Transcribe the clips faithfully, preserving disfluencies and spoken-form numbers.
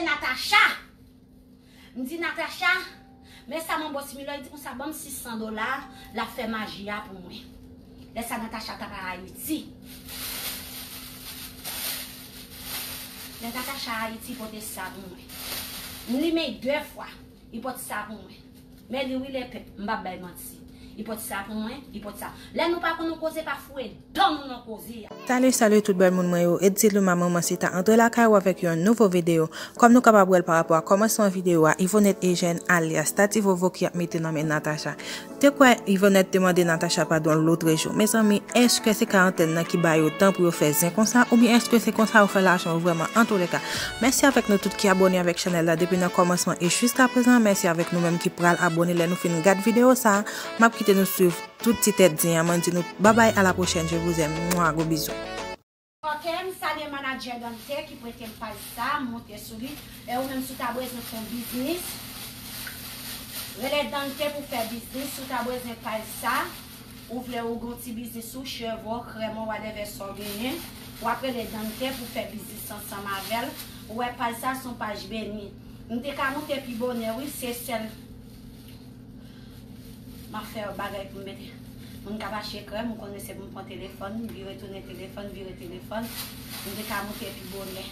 Natacha. M di Natacha, men sa Manbo Similò, li di konsa, ban m sis san dola, l ap fè maji a pou mwen. Lè sa Natacha t ap Ayiti. Lè Natacha Ayiti, pote sa pou mwen. M limen de fwa, li pote sa pou mwen. Men li wi lè pèp, m p ap bay manti. Li pote sa pou mwen, li pote sa. Lè nou pa konn yon koze, pa foure dan nou nan koze a. Salut, salut tout bèl moun mwen yo. Eddy Luma Manman Sita antre lakay ou avèk yon nouvo videyo. Kòm nou kapab wè l pa rapò a kòmansman videyo a, Yvonette Eugène alyas Tati Vovo ki ap mete nan men Natacha. Te kwè Yvonette te mande Natacha padon lotrejou. Mezanmi, èske se karantèn nan ki ba yo tan pou yo fè zen konsa, oubyen èske se konsa yo fè lajan yo vrèman? Antouleka, mèsi avèk nou tout ki abòne avèk chanèl la depi nan kòmansman e jiskaprezan. Mèsi avèk nou menm ki pral abòne lè nou fin gad videyo sa a. M ap kite nou swiv tout ti tèt di an, mwen di nou babay, a la pwochèn, je vous aime, mwa, gwo bizou. Ok, m salye manadjè Dante ki prete m paj sa, m monte sou li. E ou menm si w ta bezwen fè yon biznis, rele Dante pou fè biznis. Si w ta bezwen paj sa, ou vle ou gen yon ti biznis ou, chevon, krèm ou, whatever sa w genyen, w ap rele Dante pou fè biznis ansanm avè l. Ou wè paj sa se yon paj beni. M te ka monte pi bonè wi, se sèl M ap fè bagay pou m mete. Moun k ap achte krèm, ou konnen se pou m pran telefòn, vire tounen telefòn, vire telefòn. M te ka monte pi bonè.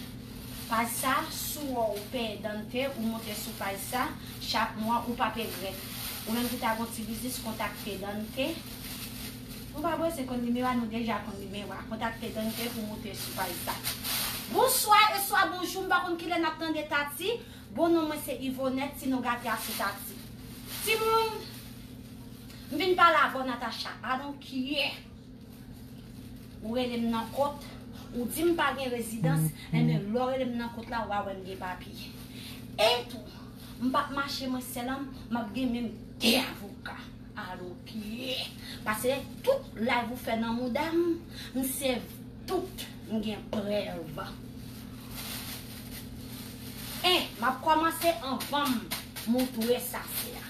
Paj sa, si w wè w peye Dante, ou monte sou paj sa, chak mwa, ou p ap regrèt. Ou menm ki ta gon ti biznis, kontakte Dante. Ou pa bezwen konn nimewo a, nou deja konn nimewo a. Kontakte Dante pou monte sou paj sa. Bonswa e swa bonjou, m pa konn kilè n ap tande Tati. Bon, non mwen se Yvonette, si nou gate a se Tati. Timoun, m vin pale avè w Natacha. I don't care. Ou rele m nan kont, ou di m pa gen rezidans, enben lè w rele m nan kont la, w a wè m gen papye. E tou, m p ap mache mwen sèl, m ap gen menm de avoka. Alo pye. Paske tout live ou fè nan mouda m, m se tout, m gen prèv. E, m ap kòmanse anvan m moutre sa se a.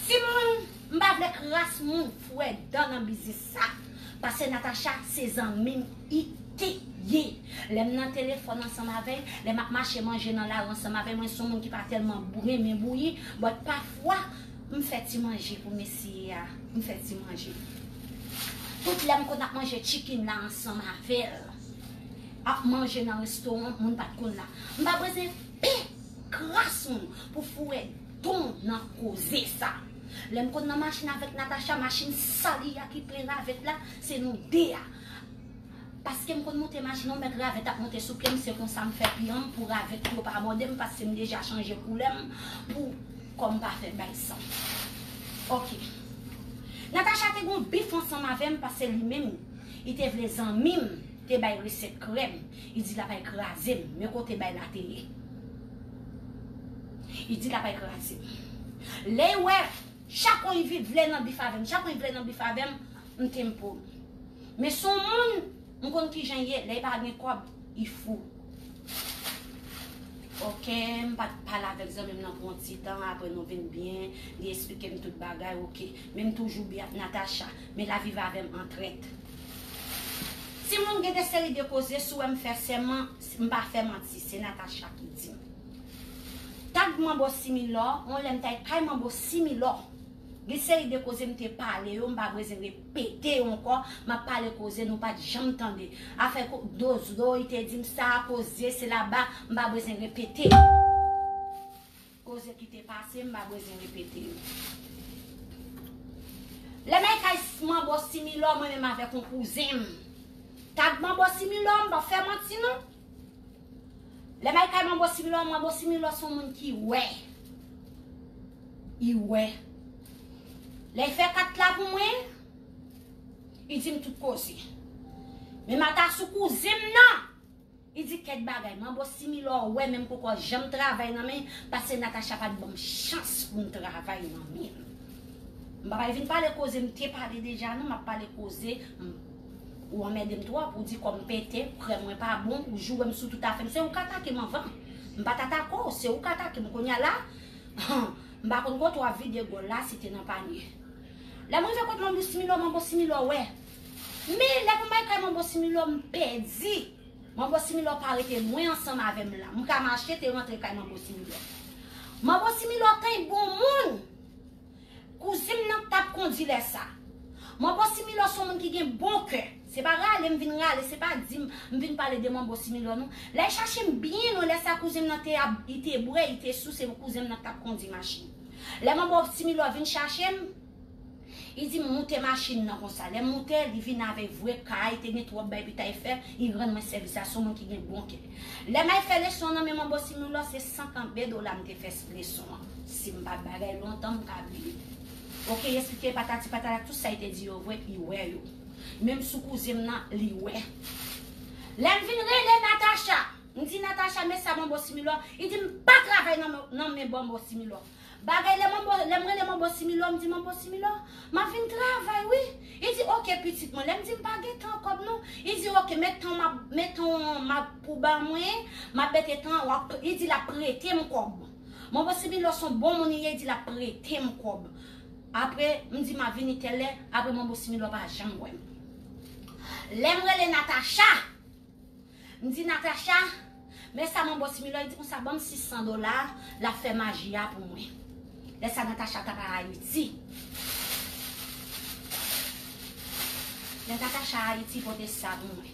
Timoun, m pa vle kras moun foure dan nan biznis sa. Paske Natacha se zanmi m, i te ye. Lè m nan telefòn ansanm avè l, lè m ap mache manje nan lari ansanm avè l, mwen se yon moun ki pa tèlman bou-, renmen bouyi, but pafwa, m fè ti manje pou mesye a. M fè ti manje. Tout lè m konn ap manje chicken la ansanm avè l, ap manje nan restoran, moun pa t konn la. M pa bezwen pè kras moun pou foure don nan koze sa. Lè m konn nan machin avèk Natacha, machin sal li a ki plen ravèt la, se nou de a. Paske m konn monte machin, yon mèt ravèt ap monte sou pye m, se konsa m fè pye m pou ravèt yo pa mòde m, paske m deja chanje koulè m pou kò m pa fè bay san. Ok. Natacha te gon bif ansanm avè m, paske li menm, li te vle zanmi m te bay resèt krèm. Li di l ap al kraze m, men kote bay la te ye. Li di l ap al kraze m. Lè l wè, chak yon li vle nan bif avè m, chak yon li vle nan bif avè m, m tempo l. Men se yon moun, m konn kijan l ye, lè l pa gen kòb, li fou. Ok, m pa t pale avèk zanmi m nan pou yon ti tan, apre nou vin byen, li eksplike m tout bagay, ok. Men m toujou byen ak Natacha, men l ap viv avè m an trèt. Timoun, gen de seri de koze, si w wè m fè sèman, m pa fè manti, se Natacha ki di m. Tag Manbo Similò, yon lè m t al kay Manbo Similò. Gen seri de koze m te pale yo, m pa bezwen repete yo ankò. M ap pale koze nou pa t janm tande. Afè ko-, Dozdo, li te di m sa, koze, se laba, m pa bezwen repete. Koze ki te pase, m pa bezwen repete yo. Lè m al kay Manbo Similò, mwen menm avèk yon kouzen m. Tag Manbo Similò, m pa fè manti non. Lè m al kay Manbo Similò, Manbo Similò se yon moun ki wè. Li wè. Lè l fè kat la pou mwen, li di m tout koze. Men m ata sou kouzen m nan. Li di kèk bagay. Manbo Similò wè, men m poko janm travay nan men l, paske Natacha pa t ban m chans pou m travay nan men l. M pa pral vin pale koze m te pale deja non, m ap pale koze m, ou anmède m twòp, ou di kò m pete, krèm mwen pa bon, ou joure m sou tout afè m. Se ou k atake m anvan. M pa t atake w, se ou k atake m. Kounye a la, m pa konn kote w ap vide gòl la, si te nan panye. Lè m rive kot Manbo Similò, Manbo Similò wè. Men lè pou m al kay Manbo Similò, m pèdi. Manbo Similò pa rete lwen ansanm avè m la. M ka mache te rantre kay Manbo Similò. Manbo Similò te yon bon moun. Kouzen m nan k t ap kondi lè sa. Manbo Similò se yon moun ki gen bon kè. Se pa rale m vin rale, se pa di m, m vin pale de Manbo Similò non. Lè l chache m byen lwen, lè sa kouzen m nan te ap, li te bwè, li te sou, se kouzen m nan k t ap kondi machin. Lè Manbo Similò vin chache m, li di m moute machin nan konsa. Lè m moute, li vin avèk vre kay, te gen twòp bay pitay fè, li rann mwen sèvis la, se yon moun ki gen bon kè. Lè m al fè leson nan men Manbo Similò, se senkant de dola m te fè leson an. Si m pa t bagay lontan, m ka bliye. Ok, li eksplike patati patata, tout sa li te di yo vre, li wè yo. Menm sou kouzen m nan, li wè. Lè m vin rele Natacha, m di Natacha, men sa Manbo Similò, li di m pa travay nan men, nan men Manbo Similò. Bagay lè Manbo, lè m rele Manbo Similò, m di Manbo Similò, m ap vin travay wi. Li di ok pitit mwen, lè m di m pa gen tan kòb non. Li di ok, men tan m ap, men tan m ap pou ba mwen, m ap mete tan, w ap, li di l ap prete m kòb. Manbo Similò se yon bon moun li ye, li di l ap prete m kòb. Apre, m di m ap vini tèl lè, apre Manbo Similò pa janm wè m. Lè m rele Natacha, m di Natacha, men sa Manbo Similò, li di konsa, ban m sis san dola, l ap fè maji a pou mwen. Lè sa Natacha t ap Ayiti. Lè Natacha Ayiti pote sa pou mwen.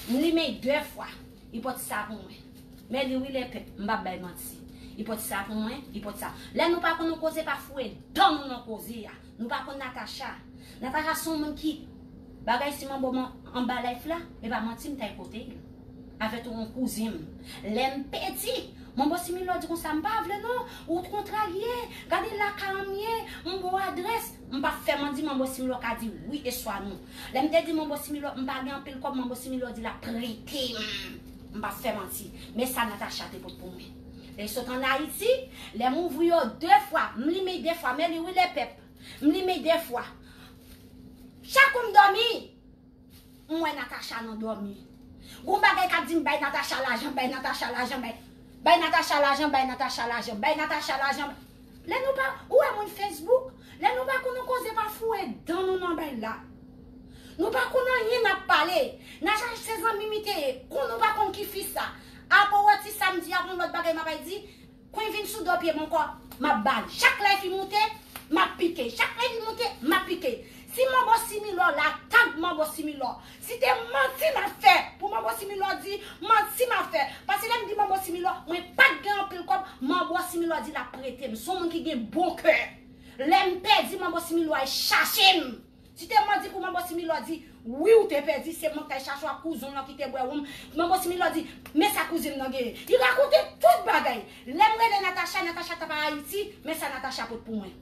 M limen de fwa, li pote sa pou mwen. Men li wi lè pèp, m p ap bay manti. Li pote sa pou mwen, li pote sa. Lè nou pa konn yon koze, pa foure dan nou nan koze a. Nou pa konn Natacha. Natacha se yon moun ki, bagay si Manbo m anba live la, e pa manti m t al kote l. Avèk yon kouzen m. Lè m pèdi, Manbo Similò di konsa, m pa vle non, ou kontrarye, gade lakay an m ye, m ba w adrès. M pa fè manti, Manbo Similò ka di wi e swa non. Lè m te di Manbo Similò, m pa gen anpil kòb, Manbo Similò di l ap prete m. M pa fè manti. Men sa Natacha te pot pou mwen. Lè l sot ann Ayiti, lè m ouvri yo de fwa, m limen de fwa, men li wi lè pèp. M limen de fwa. Chak kou m dòmi, m wè Natacha nan dòmi. Gon bagay k ap di m bay Natacha lajan, bay Natacha lajan, bay, bay Natacha lajan, bay Natacha lajan, bay Natacha lajan. Lè nou pa, ou wè moun Facebook, lè nou pa konn yon koze pa foure dan nou nan bay la. Nou pa konn anyen n ap pale. Natacha se zanmi m li te ye. Kou nou pa konn ki fi sa. Apre w wè ti sa m di a, gon lòt bagay m ap al di, Kou l vin sou do pye m ankò, m ap ba l. Chak live li moute, m ap pike. Chak live li moute, m ap pike. Si Manbo Similò la, tag Manbo Similò. Si te manti n ap fè, pou Manbo Similò di, manti m ap fè. Paske lè m di Manbo Similò, mwen pa t gen anpil kòb, Manbo Similò di l ap prete m. Se yon moun ki gen bon kè. Lè m pèdi, Manbo Similò al chache m. Si te manti pou Manbo Similò di, wi ou te pèdi, se mwen k t al chache w ak kouzen w lan ki te bwè wonm. Manbo Similò di, men sa kouzen m nan genyen. Li rakonte tout bagay. Lè m rele Natacha, Natacha t ap Ayiti, men sa Natacha pot pou mwen.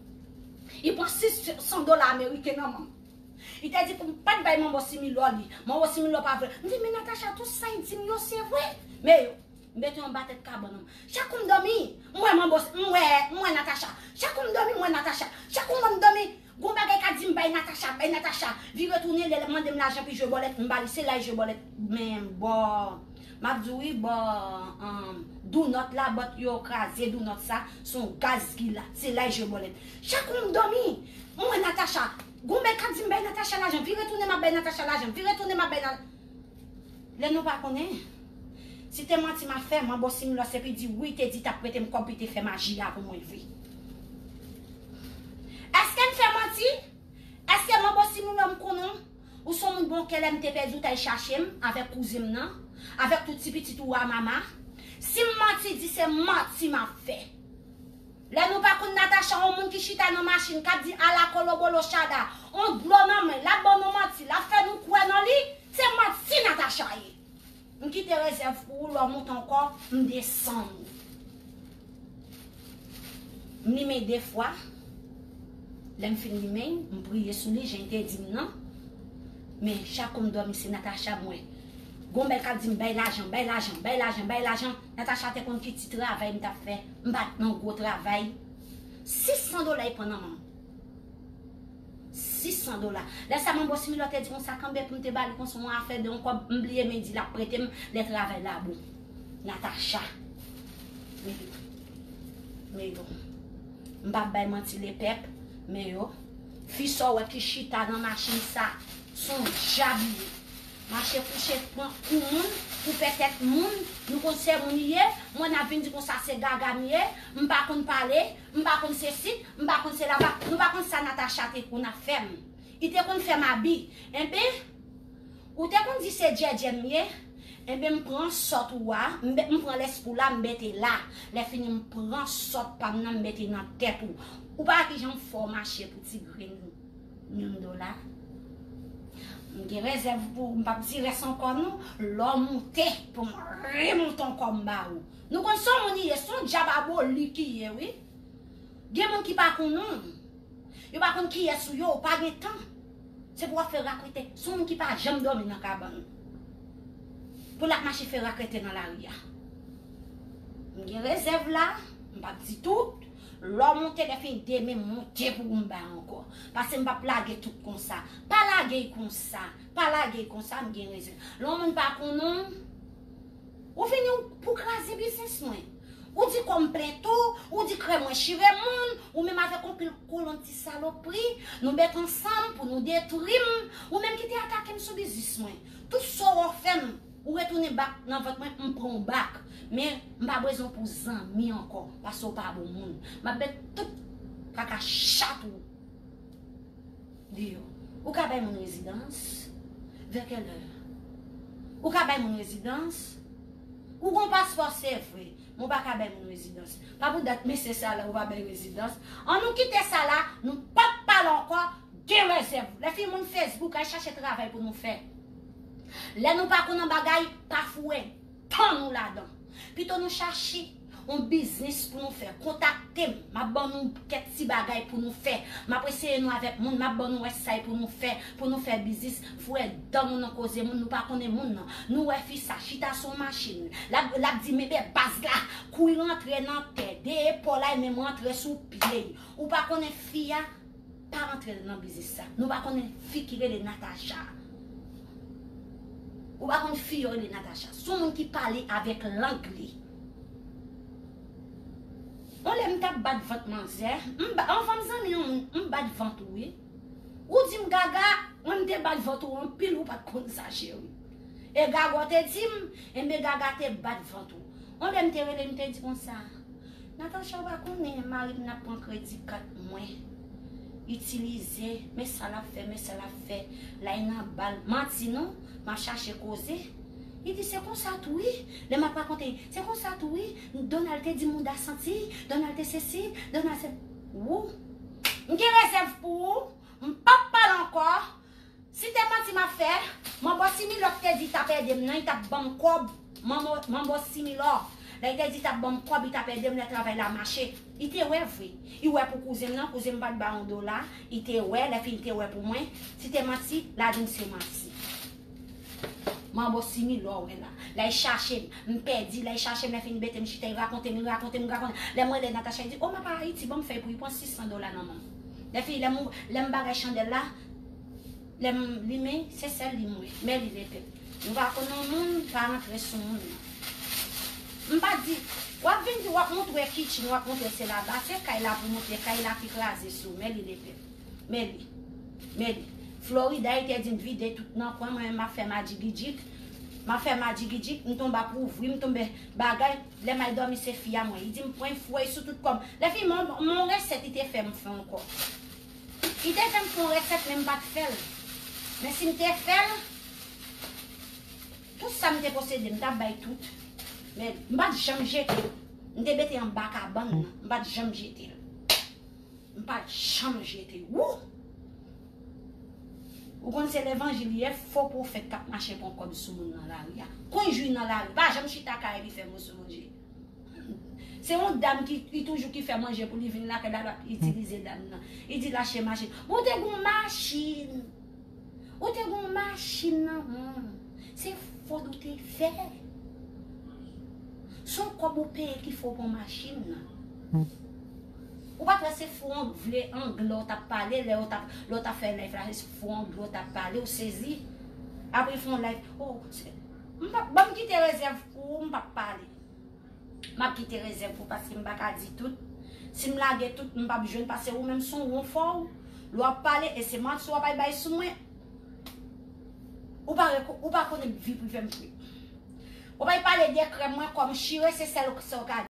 Li pran sis san dola ameriken nan men m. Li te di pou m pa t bay Manbo Similò li. Manbo Similò pa vre. M di, men Natacha, tout sa l di m yo se vre. Men yo. M mete anba tèt kabann nan. Chak kou m dòmi, m wè Manbo, m wè, m wè Natacha. Chak kou m dòmi, m wè Natacha. Chak kou m dòmi, gon bagay ka di m bay Natacha, bay Natacha. Vire tounen, lè l mande m lajan pou jwe bòlèt, m ba li, se la l jwe bòlèt. Men bò, m ap di w wi, bò, um, dounòt la, bòt yo kraze dounòt sa, se yon gaz ki la, se la l jwe bòlèt. Chak kou m dòmi, m wè Natacha. Gon bagay ka di m bay Natacha lajan, vire tounen m ap bay Natacha lajan, vire tounen m ap bay Natacha. Lè nou pa konnen, si te manti m ap fè, Manbo Similò se pou l di wi, te di t ap prete m kòb pou l te fè maji a pou mwen vre. Èske m fè manti? Èske Manbo Similò m konnen w? Ou se yon moun bon kè, lè m te pèdi w t al chache m avèk kouzen m nan, avèk tout ti pitit ou a mama. Si m manti, di se manti m ap fè. Lè nou pa konn Natacha, yon moun ki chita nan machin, k ap di ala kolobolo chada, yon dlo nan men, l ap ban nou manti, l ap fè nou kwè nan li, se manti Natacha ye. M kite rezèv pou ou, lè w monte ankò, m desann ou. M limen de fwa, lè m fin limen, m priye sou li, jan l te di m nan. Men chak kou m dòmi, se Natacha m wè. Gon bèl k ap di m, bay lajan, bay lajan, bay lajan, bay lajan. Natacha te konn ki ti travay m t ap fè. M pa t nan gwo travay. Sis san dola li pran nan men m. Sis san dola. Lè sa Manbo Similò te di konsa, kanpe pou m te ba li konsa yon afè de yon kòb, m bliye men di l ap prete m lè travay la bon. Natacha. Men yo. Men yo. M p ap bay manti lepèp, men yo. Fi sa w wè ki chita nan machin sa, se yon djab li ye. Mache kouche pran kou moun, pou pètèt moun, nou konn se moun li ye, mwen n ap vin di konsa se gaga m ye, m pa konn pale, m pa konn sesi, m pa konn sela, pa, nou pa konn sa Natacha te konn ap fè m. Li te konn fè m abi. Enben, ou te konn di se djèdjè m ye, enben, m pran sòt ou a, m be- m pran lèspri w la, m mete la. Lè fini, m pran sòt pa m nan, m mete nan tèt ou. Ou pa wè kijan m fè w mache pou ti grenn yon dola? M gen rezèv pou ou, m p ap di rès ankò non. Lè w moute, pou m remoute ankò m ba ou. Nou konn se yon moun li ye, se yon dyab aboli ki ye, wi. Gen moun ki pa konn ou. Yo pa konn kiyès ou ye, ou pa gen tan. Se pou w ap fè rakrete. Se yon moun ki pa janm dòmi nan kabann. Pou l ap mache fè rakrete nan lari a. M gen rezèv la, m p ap di tout. Lè w moute, lè fini demen, moute pou m ba ankò. Paske m p ap lage tout konsa. Pa lage l konsa. Pa lage l konsa, m gen rezèv. Lè yon moun pa konn ou, ou vini pou kraze biznis mwen. Ou di kò m plen tou, ou di krè mwen chire moun, ou menm avèk yon pil kolon ti salopri, nou met ansanm pou nou detwi m, ou menm ki te atake m sou biznis mwen. Tout sa w fè m, ou retounen bak nan vant mwen, m pran w bak. Men, m pa bezwen pou zanmi ankò, paske w pa bon moun. M ap met tout kaka chat ou deyò. Ou ka bay moun rezidans? Vè kèlè? Ou ka bay moun rezidans? Ou gon paspò, se vre, men w pa ka bay moun rezidans. Pa pou dat mesye sa la, ou pa bay rezidans. An nou kite sa la, nou p ap pale ankò, gen rezèv. Lè fini moun Facebook, al chache travay pou nou fè. Lè nou pa konn nan bagay, pa foure tan nou ladan. Pito nou chache yon biznis pou nou fè. Kontakte m. M ap ban nou kèk ti bagay pou nou fè. M ap eseye nou avèk moun. M ap ban nou wè sa pou nou fè. Pou nou fè biznis. Foure dan nou nan koze moun. Nou pa konnen moun nan. Nou wè fi sa chita sou yon machin. L ap, l ap di men baz la. Kou l rantre nan tè. De epòl la, e menm rantre sou pye. Ou pa konnen fi a. Pa rantre nan biznis sa. Nou pa konnen fi ki rele Natacha. Ou pa konn fi yo rele Natacha. Se yon moun ki pale avèk lang li. On lè m t ap bat vant manzè, m ba- anvan m zanmi yon moun, m bat vant ou wi. Ou di m gaga, mwen m te bat vant ou anpil, ou pa t konn sa, cheri. E gaga w te di m, enben gaga te bat vant ou. On lè m te rele, m te di konsa. Natacha, ou pa konnen mari m nan pran kredi kat mwen. Itilize, men sa l ap fè, men sa l ap fè. La, l nan bal. Manti non, m ap chache koze. Li di, se konsa tou wi. Lè m ap rakonte, se konsa tou wi. Donald te di mouda santi, Donald te sesi, Donald se. Wou. M gen rezèv pou ou. M p ap pale ankò. Si te manti m ap fè, manbo Similò k te di t ap ede m nan, li t ap ban m kòb. Manbo, manbo Similò, lè li te di t ap ban m kòb, li t ap ede m lè travay la mache. Li te wè vre. Li wè pou kouzen m nan, kouzen m pa t ba yon dola. Li te wè, lè fini te wè pou mwen. Si te manti, l a di m se manti. Manbo Similò wè la. Lè l chache m, m pèdi, lè l chache m, lè fini bete m chita, li rakonte m, li rakonte m, li rakonte m. Lè m rele Natacha, li di, o m ap Ayiti, ban m fè pou li pran sis san dola nan men m. Lè fini, lè m, lè m bagay chandèl la, Lè m limen, se sèl li m wè. Men li lepèp. Nou pa konn yon moun, pa rantre sou moun nan. M pa di, w ap vin di w ap montre kitchen, w ap montre se laba, se kay la pou montre, kay la ki kraze sou, men li lepèp. Men li. Men li. Florida, li te di m vide tout nan kwen, mwen menm m ap fè madjigidjik. M ap fè madjigidjik, m tonbe ap ouvri, m tonbe bagay. Lè m al dòmi, se fi a mwen. Li di m pran fwèy sou tout kò m. Lè fini, men yon resèt li te fè m fè ankò. Li te fè m fè yon resèt, men m pa t fè l. Men si m te fè l, tout sa m te posede, m t ap bay tout. Men m pa t janm jete l. M te mete anba kabann nan. M pa t janm jete l. M pa t janm jete l. Wou! Ou konn se levanjil ye, fo pwofèt k ap mache pran kòb sou moun nan lari a. Konn jwi nan lari, pa janm chita kay epi fè moso manje. Se yon dam ki, ki toujou ki fè manje pou li vin lakay la, l ap itilize dam nan. Li di l achte machin. Bon, ou te gon machin. Ou te gon machin nan men w. Se fwod ou te fè. Se yon kòb ou peye ki fè w pran machin nan. Ou pa t wè se fo angle, angle w t ap pale, lè w t ap, lè w t ap fè live la, se fo angle w t ap pale, ou sezi. Apre fè yon live, oh, se, m p ap, ban m kite rezèv pou ou, m p ap pale. M ap kite rezèv pou paske m pa ka di tout. Si m lage tout, m p ap jwenn paske ou menm se yon wonfò w. Lè w ap pale, e se manti w ap al bay sou mwen. Ou pa reko-, ou pa konnen vi prive m vre. Ou pa pale de krèm mwen kòm chire se sèl sa w ka